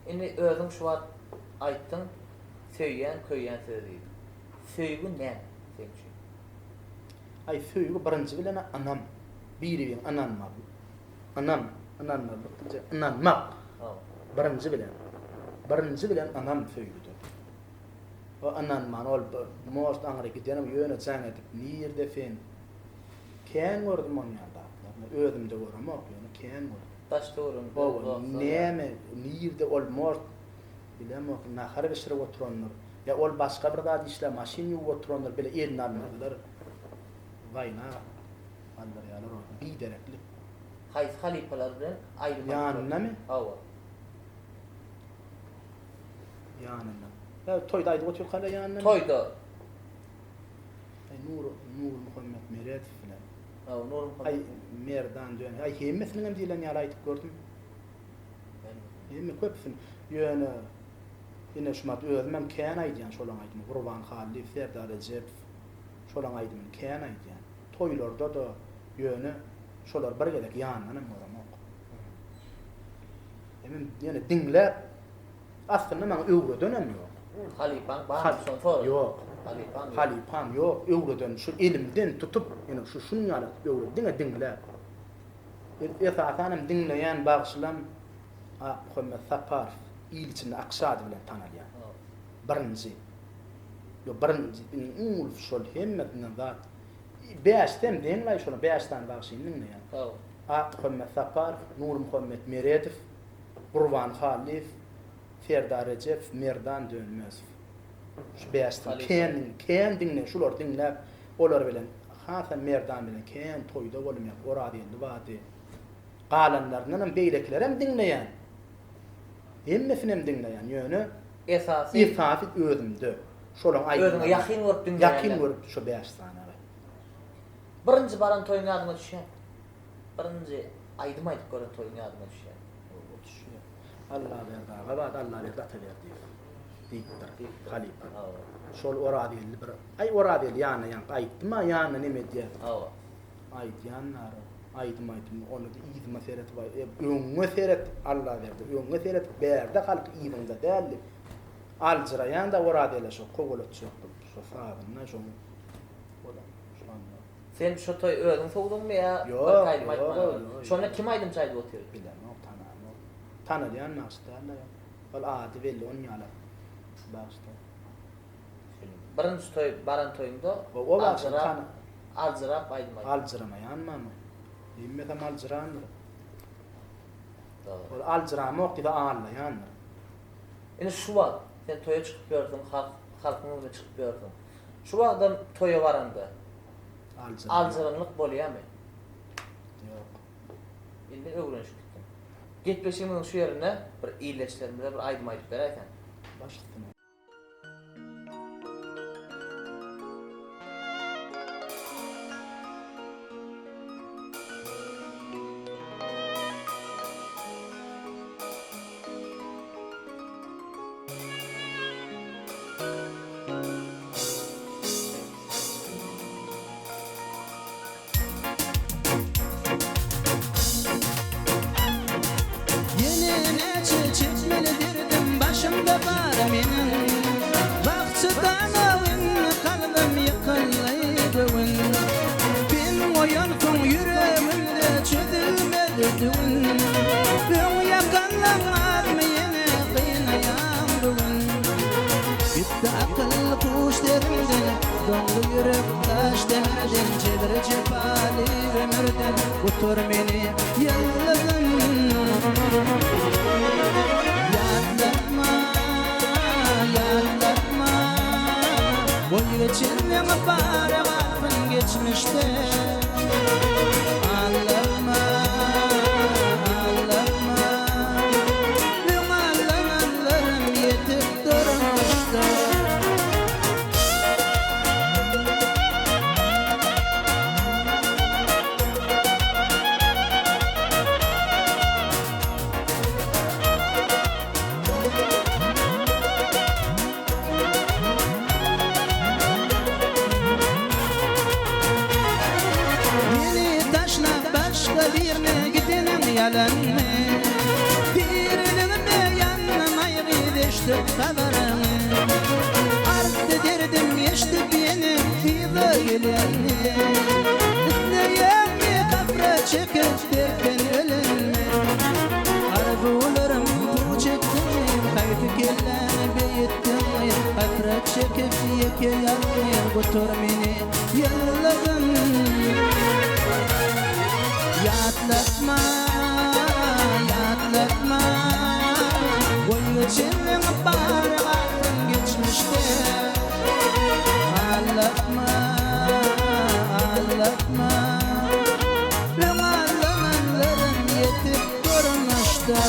Indi özüň şu wagt aýtdyň, söýýän, köýýän sözi diýdiň. Söýgi näme seň üçin? Aý söýgi birinji bilen ynam. Biri-biriňe ynanmaly. Ynam, ynanmazlyk diýjek, ynanmak. Birinji bilen. Birinji bilen ynam söýgüde. O ynanman ol most aňry gidenem ýöne jaň edip nirde sen? Kän gördüm onýan zatlaryny. Özümde göremok, ýöne kän gördüm. Daş töweregiňde dostlar. Näme, nirde ol most Bilemok, nahar bişirip oturandyr. Ýa ol başga bir zat işläp, maşyn ýuwup oturandyr, bile eline almadylar. Waýna galdyrýarlar ony. Bidereklik. Haýsy halypalar bilen aýdym aýdyp Ýanyndamy? Hawa. Ýanynda. Ýa toýda aýdyp otyrkalar ýanyndamy? Toýda. Aý Nur, Nurmuhammet Meredow bilen. Hawa, Nurmuhammet. Aý Merdan Döne. Aý hemmesiniňem diýlen ýaly aýdyp gördüm. Hemme köpüsini. Ýöne ine şumat özümem kän aýdýan şolaň aýdymyny. Gurban Hallyýew, Serdar Rejepow şolaň aýdymyny kän aýdýan. Toýlarda-da ýöne şolary bir gezek ýandanam göremok. Hemem ýöne diňläp aslynda maňa öwredenem ýok. Halypaň barmy şony soradym. Ýok. Halypaň ýok. Halypam ýok. Öwreden şu elimden tutup ýöne şu şunuň ýaly edip öwret diňe diňläp. Esasanam diňleýän bagşylam Akmuhammet Saparow il içinde Akşa ady bilen tanalýan. Birinji. Ýok birinji iň ulusy şol hemmesinden zat. Bäşisem deňlaý şola bäş sany bagşyny diňleýän. Akmuhammet Saparow, Nurmuhammet Meredow, Gurban Hallyýew, Serdar Rejepow, Merdan Dönmezow. Şu bäşisini kän kän diňleýän şulary diňläp olar bilen Hasam Merdan bilen kän toýda bolunýar, Orazgeldi bardy. Galanlaryndanam beýlekilerem diňleýän. Hemmesinem diňleýän, ýöne Esasy esasy özümde. Şolaň aýdymlaryny. Özüňe ýakyn görüp diňleýänler. Ýakyn görüp şo bäş sany. Birinji baran toýuň ýadyňa düşýärmi? Birinji aýdym aýdyp gören toýuň ýadyňa düşýärmi? Hawa, düşýär. Allaberdi aga bardy, Allaberdi Ataberdiýew diýipdir halypa. Şol Orazgeldi bir, aý Orazgeldi ýanyna ýaňky aýtdym-a, ýanyna neme edýär. Hawa. Aýdýan-da, aýdym aýdym, ony yzyma seretip aý, e, öňüňe seret, Allaberdi, öňüňe seret, bärde halk yzyňda däl diýip, aljyraýan-da Orazgelä şo kowalatjak bolup, şo sazynda şoň, olam şonda. Sen şo toýy özüň sowduňmy ýa Ýok, birki aýdym ýok, aýtmana ýok, ýok. Şonda kim aýdymçy aýdyp otyrdy? Bilemok, tanamok. Tanalýan bagşy däl-le. Ol ady belli on ýalak bagşy däl. Birinji toý baran toýuňda O bagşy aljyrap tana. aljyrap aýdym aýtdy. Aljyramaýanmamy? Hemmesem aljyrandyr. Dogry. Ol aljyramok diýse aldaýandyr. Indi şu wagt sen toýa çykyp ýörsüň, halk halkyň öňüne çykyp ýörsüň. Şu wagtam toýa baranda aljyraňlyk bolýamy? Ýok. Indi öwrenişip gitdiň. Gepleşigimiziň şu ýerinde bir ildeşlerimize bir aýdym aýdyp beräýseň. Baş üstüne. ýürek daş demirden Jebir jepaly ömürden Gutar meni ýyldyzym Ýatlatma, ýatlatma Goý geçenleň bary galsyn geçmişde Aldatma, aldatma Öň aldananlarym ýetip durmuşda. Meni taşlap başga birine gideniň ýalanmy? Diriligime ýandym aý gyz eşdip habaryňy. Artdy derdim eşdip ýene yza gelenmi? Isleýäňmi gapra çekip dertden ölenmi? Arzuwlarym puç etdiň haýsy kelläňi beýetdiň Hasrat çekip ýeke ýalňyz gutar meni ýyldyzym. Ýatlatma, ýatlatma Goý geçenleň bary galsyn geçmişde Aldatma, aldatma Öň aldananlarym ýetip durmuşda.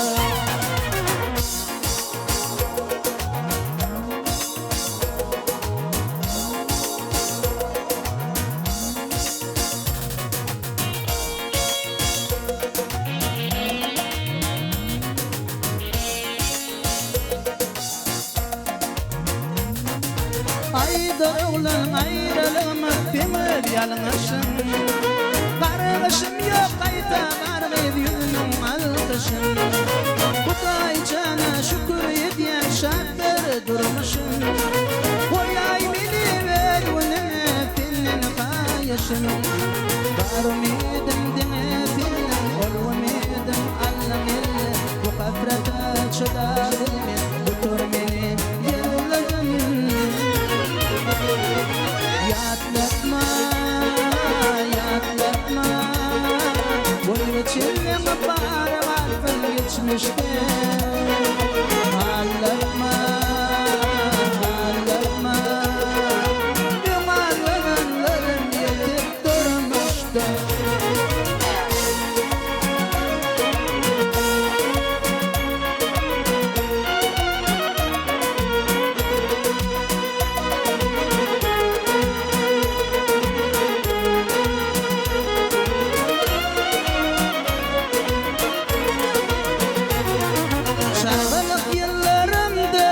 Aýdar oglan aýralygymyz seň öz ýalňyşyň Gargyşym ýok gaýta gar gyz ýüzüniň alkyşyn Hudaý jana şükür edýän şatdyr durmuşym Goýaý meni öz günüme senden haýyşym Bar umydym diňe senden ol umydym Allaň elle bu hasrata çydar bilmen gutar meni ýyldyzym Ýatlatma ýatlatma Goý geçenleň bary galsyn geçmişde Aldatma aldatma Öň aldananlarym ýetip durmuşda. Çagalyk ýyllarymda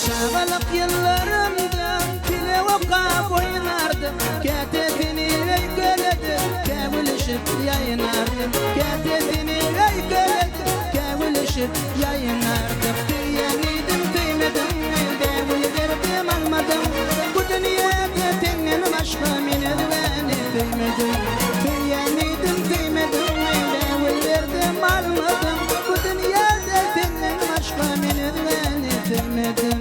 Çagalyk ýyllarymda Pile okap oýnardym Käte seni öýkeledip Kä gülüşip ýaýnardym Käte seni öýkeledip Kä gülüşip ýaýnardyk Söýýän idim söýmedim Bägül berdim almadyň Bu dünýäde senden başga men özgäni söýmedim Söýýän idim söýmedim Bägül berdim almadyň Bu dünýäde senden başga men özgäni söýmedim.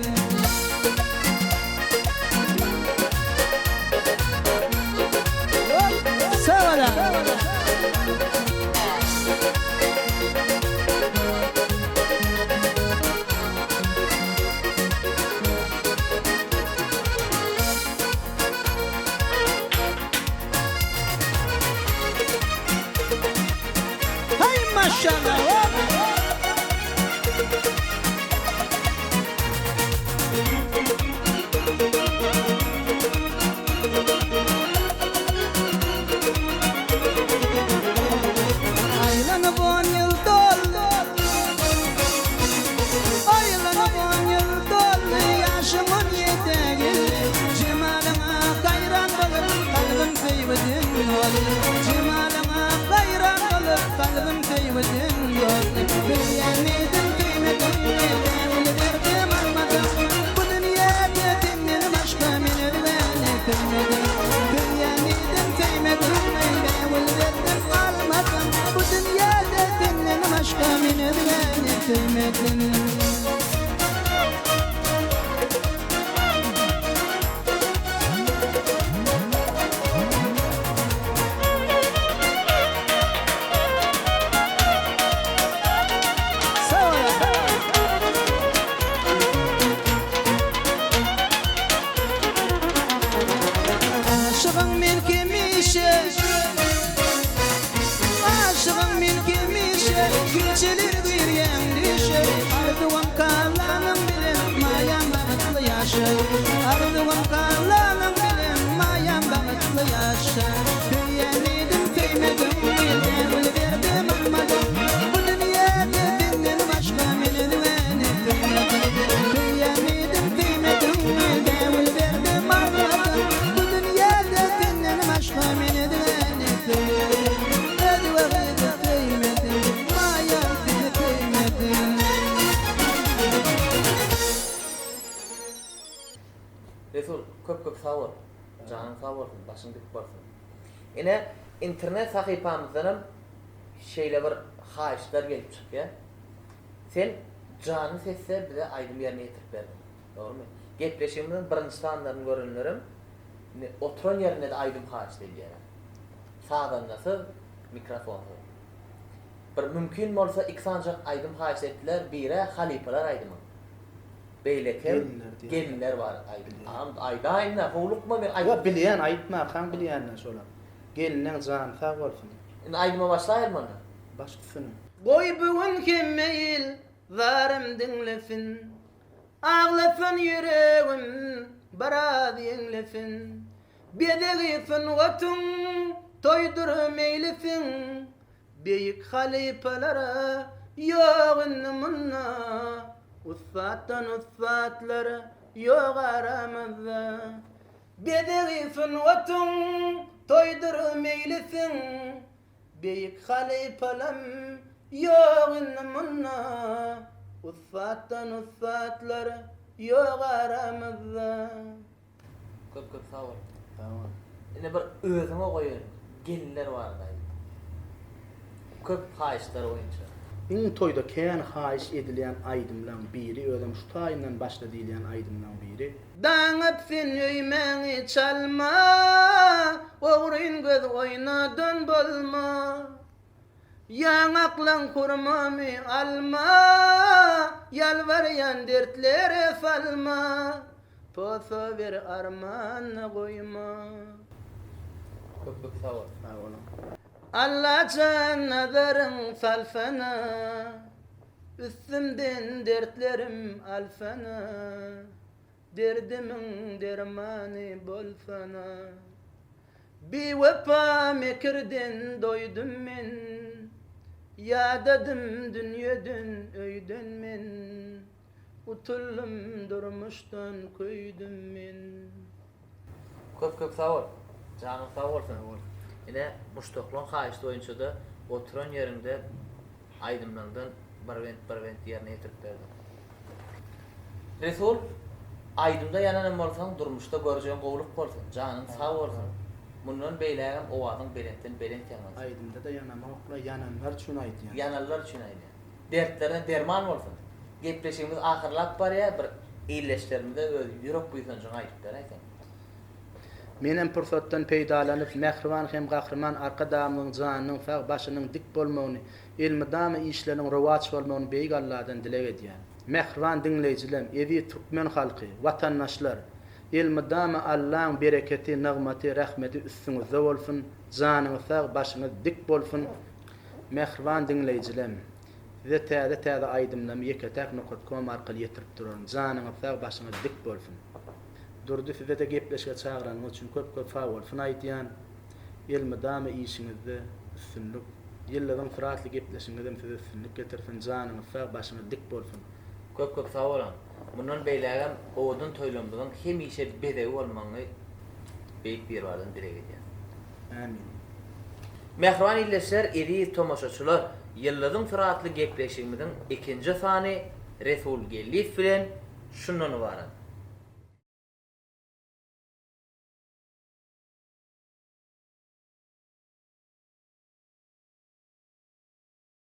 Sag boluň. Haý maşallah hop. Aýlanyp on ýyl doldy Aýlanyp on ýyl doldy Ýaşym on ýedä geldi Jemalyňa haýran bolup Kalbym söýgüden doldy Jemalyňa haýran bolup Kalbym söýgüden doldy. Arzuwym galanyň bilen Maýam bagtly ýaşa. Söýýän diýdim söýmediň Bägül berdim almadyň. Bu dünýäde senden başga men özgäni söýmedim. Söýýän diýdim söýmediň Bägül berdim almadyň. Bu dünýäde senden başga men özgäni söýmedim. Özge gyzy söýmedim Maýam seni söýmedim. Resul köp köp sag bol. Janyň sag bolsun, başyň dik bolsun. Ine, internet sahypamyzdanam şeýle bir haýyşlar gelip çykýar. Sen janly sesde bize aýdym ýerine ýetirip berdiň. Dogrumy? Gepleşigimiziň birinji sanlaryny görenlerem indi oturan ýerinde-de aýdym haýyşt edýärler. Sazandasyz, mikrofonsyz. Bir mümkin bolsa iki sanjak aýdym haýyşt etdiler, birä halypalar aýdymy. Beýlekem gelinler bar aýdym. Agam aýdaýynda howlukma men aýdyp. Ýok bilýän aýtmakaň bilýänler şolar. Gelinleň jany sag bolsun. Indi aýdyma başlaýalymy onda? Baş üstüne. Goý bu gün hemme il zarym diňlesin, Aglasyn ýüregim biraz ýeňlesin. Bezegi sungatyň toýdur meýlisiň, Beýik halypalara ýok indi munda, Ussatdan ussatlar ýok aramyzda. Bezegi sungatyň toýdur meýlisiň, Beýik halypalam ýok indi munda, Ussatdan ussatlar ýok aramyzda. Köp köp sag bol. Sag bol. Indi bir özüňe goýan gelinler barada aýt. Köp haýyşlar boýunça. Iň toýda kän haýyş edilýän aýdymlaň biri özem şu taýyndan başla diýilýän aýdymlaň biri. Daňyp sen öýmäňi çalma, Ogryn göz oýnadan bolma. Ýaňaklaň hurmamy alma, Ýalbarýan dertlere salma, Posa ber armanda goýma. Köp köp sag bol. Sag boluň. Allajan nazaryň salsana, Üstümden dertlerim alsana, Derdimiň dermany bolsana. Biwepa mekirden doýdum men, Ýadadym dünýeden, öýden men, Utuldym durmuşdan, köýdüm men. Köp köp sag bol. Janyň sag bolsun. Ine muşdaklaň haýyşty boýunçada oturan ýeriňde aýdymlaňdan bir bent bir bent ýerine ýetirip berdiň. Resul, aýdymda ýananam bolsaň, durmuşda görjegiň gowulyk bolsun, janyň sag bolsun. Mundan beýlägem owazyň belentden belent ýaňlansyn. Aýdymda-da ýanamok-la, ýananlar üçin aýdýan. Ýananlar üçin aýdýan. Dertlerine derman bolsun. Gepleşigimiz ahyrlap barýar, bir ildeşlerimize öz ýürek buýsanjyňy aýdyp beräýseň. Menem pursatdan peýdalanyp, mähriban hem Gahryman Arkadagymyzyň janynyň sag, başynyň dik bolmagyny, Elmydama işleriniň rowaç bolmagyny Beýik Alladan dileg edýän. Mähriban diňleýjilem, eziz türkmen halky, watandaşlar! Elmydama Allaň bereketi, nygmaty, rahmeti üstüňizde bolsun, janyňyz sag, başyňyz dik bolsun! Mähriban diňleýjilem, size täze-täze aýdymlamy ýeketäk nokat kom arkaly ýetirip duraryn. Janyňyz sag, başyňyz dik bolsun! Durdy sizede gepleşige çagyranyňyz üçin köp-köp sagbolsun aýdýan. Elmydama işiňizde üstünlik. Ýyldyzyň syry atly gepleşigiňizem size üstünlik getirsin. Janyňyz sag, başyňyz dik bolsun. Köp köp sag boluň. Mundan beýlägem owadan toýlarymyzyň hemişe bezegi bolmagyny Beýik Biribardan dileg edýäs. Ämin. Mähriban ildeşler, eziz tomaşaçylar, Ýyldyzyň syry atly gepleşigimiziň ikinji sany Resul Geldiýew bilen şundan ybarat.